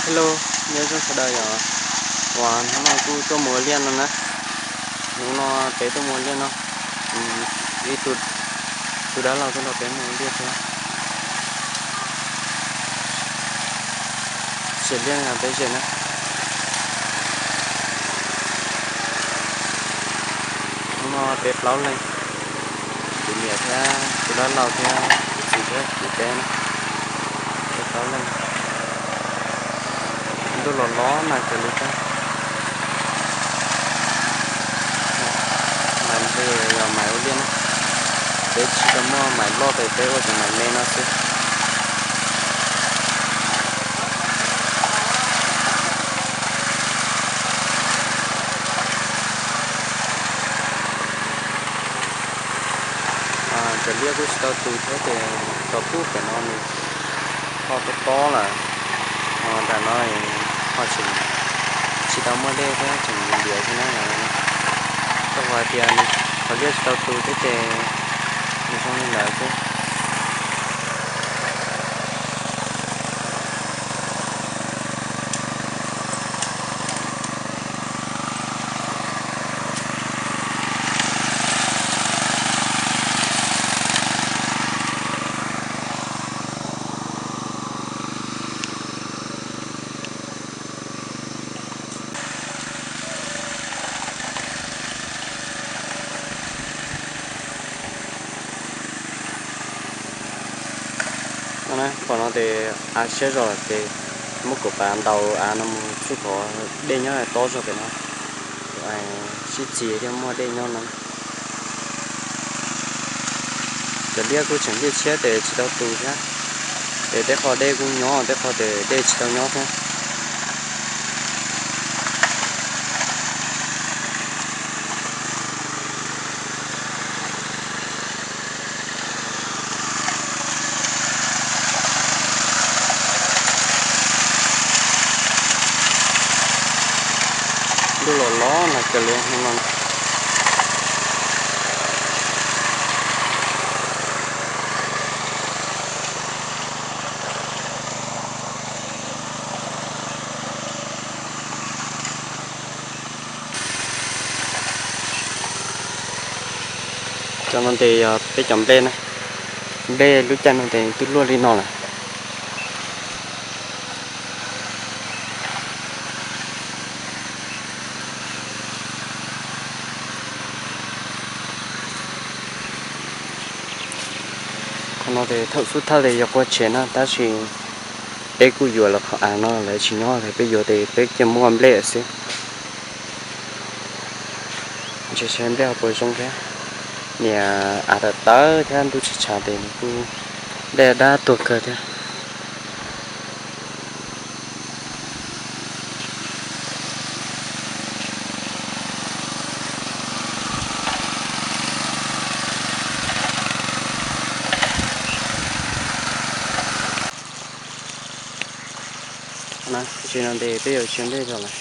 Hello, nyob zoo sawv daws yom. Uas hnub no kuj tuaj mus ua liaj no na. Hnub no peb tuaj mus ua liaj no. Ib tug, tus dab laug tuaj nrog peb mus ua liaj thiab. Tsev liaj no peb ze na. Hnub no peb plaub leeg, kuv niam thiab tus dab laug thiab kuv txiv thiab kuv peb na. Peb plaub leeg. Ntuj los los nag kawg li thiab. Maiv npleg yog maiv ua liaj na. Peb tsis tau muaj maiv loj ces peb ua cov maiv me no xwb. Cov liaj kuj tsis tau tu thiab ces tau pub pem no nws ho tob tob lawm. Ho nram no ho tseem tsis tau muaj dej thiab tseem ntiav xwb na. Rau qhov hais tias nws qhov liaj tsis tau tu thiab ces nws zoo li ntawd xwb. Pom no ces av siab zog ces muab kuv pav ntaus av no mus txij qhov dej nyob tob zog pem no, sib txias thiaj muaj dej nyob no. Cov liaj kuj tseem liaj tshiab ces tsis tau tu thiab, ces tej qho dej kuj nyob, tej qho ces dej tsis tau nyob thiab. Ntuj los los nag kawg li no. Cov no ces yog peb cov nplej na, nplej lub caij no ces twb luaj li no lawm. Qhov no ces thaum xub thawj ces yog qua tshev na, tab sis peb kuj yuav lawv qhov av no lawv tsis nyob ces peb yuav ces peb cia muab nplej xwb. Ntshe seb nplej ho puas zoo thiab, niam av tawv tawv thiab ntuj tshav tshav ces nws kuj dej dab tuag kawg thiab. Tam sim no ces peb yuav tsiv nplej rau lawm.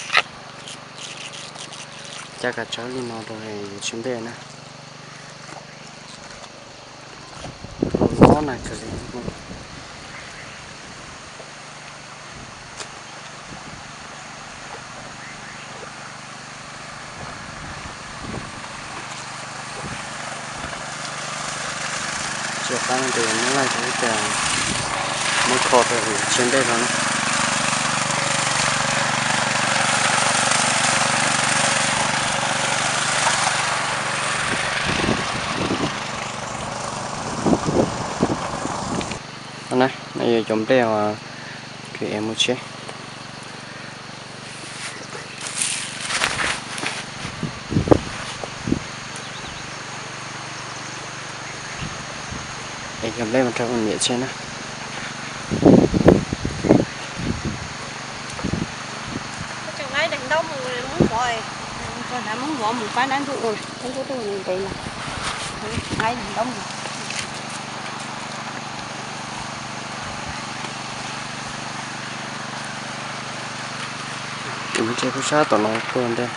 Cab kav tsawb li no rau yuav tsiv nplej na. Los nag kawg li. Tsis qab no ces muab laij rau ib co, muab kho rau tsiv nplej rau na. No yog cov nplej uas kuv ev mus tseb. Es cov nplej mus rau niam tseb na. Ces kuj sab tom no tuaj ntej.